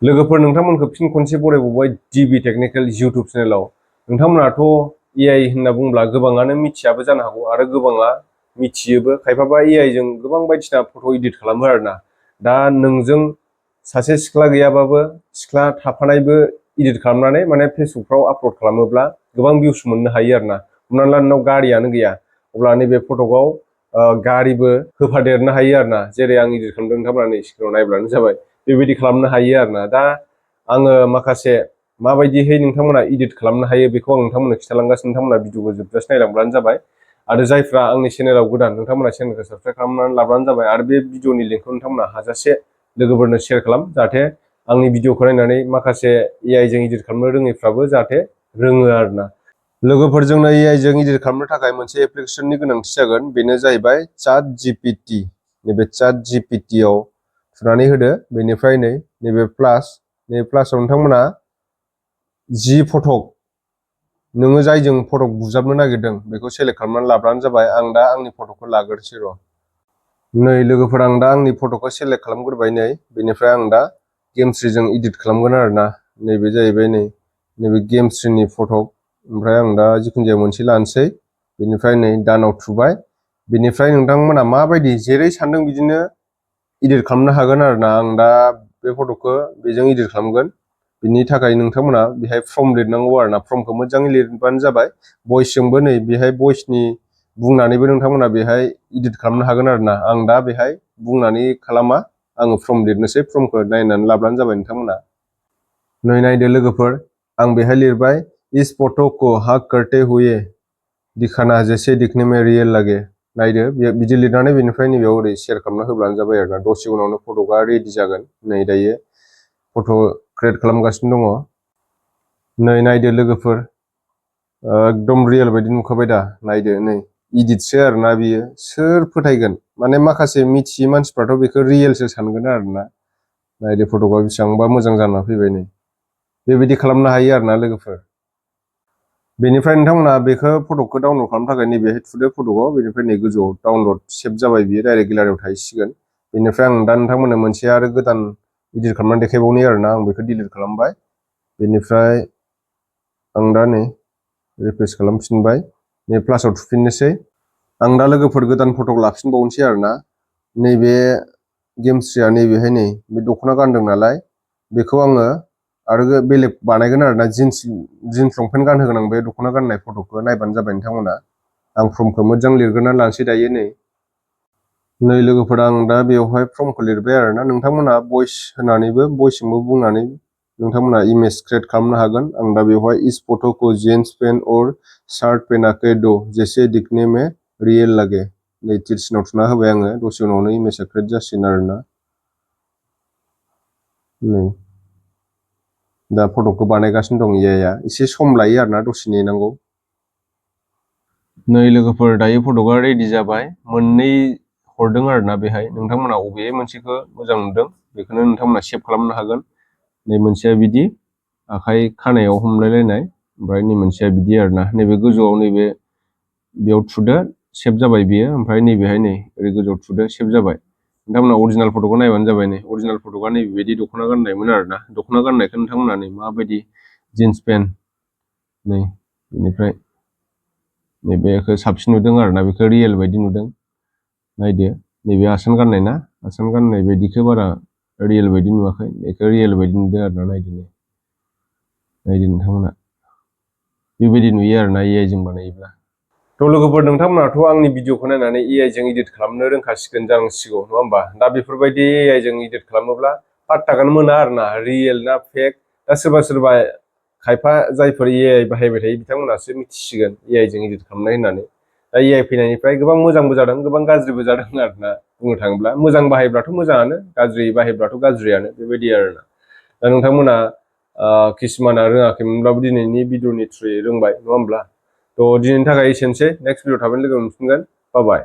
लोगोफोर नोंथांमोनखौ फिन खनसे बरायबावबाय DB टेक्निकेल इउट्युब चेनेलाव। नोंथांमोनाथ' AI होनना बुंब्ला गोबाङानो मिथियाबो जानो हागौ आरो गोबाङा मिथियोबो। खायफाबा AI जों गोबां बायदिसिना फट' इडिट खालामो आरोना। दा नोंजों सासे सिख्ला गैयाबाबो सिख्ला थाफानायबो इडिट खालामनानै माने फेसबुकफ्राव आपल'ड खालामोब्ला गोबां भिउस मोननो हायो आरोना। हमनानै ला नोंनाव गारियानो गैया, अब्ला नैबे फट'आव गारिबो होफादेरनो हायो आरोना। जेरै आं इडिट खालामदों, नोंथांमोना नै स्क्रिनाव नायब्लानो जाबाय। बेबायदि खालामनो हायो आरोना। दा आङो माखासे माबायदिहै नोंथांमोना इडिट खालामनो हायो बेखौ आं नोंथांमोननो खिन्थालांगासिनो। नोंथांमोना भिडिअखौ जोबजासे नायलांब्लानो जाबाय। आरो जायफ्रा आंनि चेनेलाव गोदान, नोंथांमोना चेनेलखौ साबस्क्राइब खालामनानै लाब्लानो जाबाय। आरो बे भिडिअनि लिंकखौ नोंथांमोना हाजासे लोगोफोरनो शेयार खालाम, जाहाथे आंनि भिडिअखौ नायनानै माखासे AI जों इडिट खालामनो रोङैफ्राबो जाहाथे रोङो आरोना। लोगोफोर, जोंनो AI जों इडिट खालामनो थाखाय मोनसे एप्लिकेसननि गोनांथि जागोन। बेनो जाहैबाय ChatGPT। नैबे ChatGPT आव थुनानै होदो। बेनिफ्राय नैबे प्लास, नैबे प्लासाव नोंथांमोना जि फटक नोङो जायजों फटक बुजाबनो नागिरदों बेखौ सेलेक्ट खालामनानै लाब्लानो जाबाय। आं दा आंनि फटकखौ लाग्रोसै र'। नै लोगोफोर, आं दा आंनि फटकखौ सेलेक्ट खालामग्रोबाय। बेनिफ्राय आं दा गेमस्रिजों इडिट खालामगोन आरोना। नैबे जाहैबाय नैबे गेमस्रिनि फटक। ओमफ्राय आं दा जिखुनु जाया मोनसे लानोसै। बेनिफ्राय दानाव थुबाय। बेनिफ्राय नोंथांमोना माबायदि जेरै सानदों बिदिनो इडिट खालामनो हागोन आरोना। आं दा बे फटकखौ बेजों इडिट खालामगोन। बिनि थाखाय नोंथांमोना बेहाय फर्म लिरनांगौ आरोना। फर्मखौ मोजाङै लिरबानो जाबाय। भइसजोंबो बेहाय भइसनि बुंनानैबो नोंथांमोना बेहाय इडिट खालामनो हागोन आरोना। आं दा बेहाय बुंनानै खालामा, आङो फर्म लिरनोसै। फर्मखौ नायनानै लाब्लानो जाबाय नोंथांमोना। नायदो लोगोफोर, आं बेहाय लिरबाय, इस फटो को हक करते हुए दिखाना जैसे दिखने में रियेल लगे। नायदो, बिदि लिरनानै बेनिफ्राय नैबेयाव ओरै शेयार खालामना होब्लानो जाबाय आरोना। दसे उनावनो फटकआ रेडि जागोन। नै दायो फट' क्रियेट खालामगासिनो दङ। नायदो लोगोफोर, एकदम रियेल बायदि नुखाबाय दा। नायदो, इडिटसो आरोना बियो। सोर फोथायगोन? माने माखासे मिथियै मानसिफ्राथ' बेखौ रियेलसो सानगोन आरोना। नायदो फटकआ बेसेबांबा मोजां जाना फैबाय। बेबायदि खालामनो हायो आरोना लोगोफोर। बेनिफ्राय नोंथांमोना बेखौ फटकखौ डाउनलड खालामनो थाखाय नैबेहाय थुदो फटकआव। बेनिफ्राय नै गोजौआव डाउनलड सेभ जाबाय, बियो डाइरेक्ट गेलारियाव थाहैसिगोन। बेनिफ्राय आं दा नोंथांमोननो मोनसे आरो गोदान इडिट खालामनानै देखायबावनि आरोना। आं बेखौ डिलिट खालामबाय। बेनिफ्राय आं दा रिफ्रेस खालामफिनबाय। प्लासाव थुफिननोसै। आं दा लोगोफोर गोदान फटक लाफिनबावनोसै आरोना। नैबे गेमस्रिया नैबेहाय बे दख'ना गानदों नालाय, बेखौ आङो आरो बेलेग बानायगोन आरोना। जिन्स लंपेन्ट गानहोगोन आं बे दख'ना गाननाय फटकखौ। नायबानो जाबाय नोंथांमोना। आं फर्मखौ मोजां लिरग्रोनानै लानोसै दायो। नै लोगोफोर, आं दा बेवहाय फर्मखौ लिरबाय आरोना। नोंथांमोना भइस होनानैबो भइसजोंबो बुंनानै नोंथांमोना इमेज क्रियेट खालामनो हागोन। आं दा बेवहाय इस फटो को जीन्स पेंट और शार्ट पहना के दो जैसे दिखने में रियेल लगे। नै तिरसिनाव थुना होबाय आङो। दसे उनावनो इमेजआ क्रियेट जासिगोन आरोना। दा फटकखौ बानायगासिनो दं AI आ। एसे सम लायो आरोना, दसे नेनांगौ। नै लोगोफोर, दायो फटकआ रेडि जाबाय। मोननै हरदों आरोना बेहाय। नोंथांमोना बबे मोनसेखौ मोजां नुदों बेखौनो नोंथांमोना सेभ खालामनो हागोन। नै मोनसेया बिदि आखाइ खानायाव हमलायलायनाय, ओमफ्राय नै मोनसेया बिदि आरोना। नैबे गोजौआव बेयाव थुदो, सेभ जाबाय बियो। ओमफ्राय नैबेहाय ओरै गोजौआव थुदो, सेभ जाबाय। नोंथांमोना अरिजिनेल फटकखौ नायबानो जाबाय। अरिजिनेल फटकआ नैबेबायदि दख'ना गाननायमोन आरोना। दख'ना गाननायखौ नोंथांमोना माबायदि जिन्स पेन्ट, बेनिफ्राय नैबेखौ साबसिन नुदों आरोना। बेखौ रियेल बायदि नुदों। नायदो, नैबे आसान गाननाय ना, आसान गाननाय बायदिखौ बारा रियेल बायदि नुवाखै। बेखौ रियेल बायदि नुदों आरोना। नायदो नोंथांमोना। बेबायदि नुयो आरोना AI जों बानायोब्ला। थ' लोगोफोर, नोंथांमोनाथ' आंनि भिडिअखौ नायनानै AI जों इडिट खालामनो रोंखासिगोन जानांसिगौ, नङा होमबा? दा बेफोरबायदि AI जों इडिट खालामोब्ला पात्ताखौनो मोना आरोना, रियेल ना फेक। दा सोरबा खायफा जायफोर AI बाहायबाय थायो बिथांमोनासो मिथिसिगोन AI जों इडिट खालामनाय होननानै। दा AI फैनायनिफ्राय गोबां मोजांबो जादों, गोबां गाज्रिबो जादों आरोना। बुंनो थाङोब्ला मोजां बाहायब्लाथ' मोजाङानो, गाज्रि बाहायब्लाथ' गाज्रियानो, बेबायदि आरोना। दा नोंथांमोना किसुमाना रोङाखैमोनब्लाबो दिनैनि भिडिअनि थ्रुयै रोंबाय, नङा होमब्ला? थ' दिनैनि थाखाय एसेनोसै। नेक्स्ट भिडिअ थाबैनो लोगो मोनफिनगोन। बाय बाय।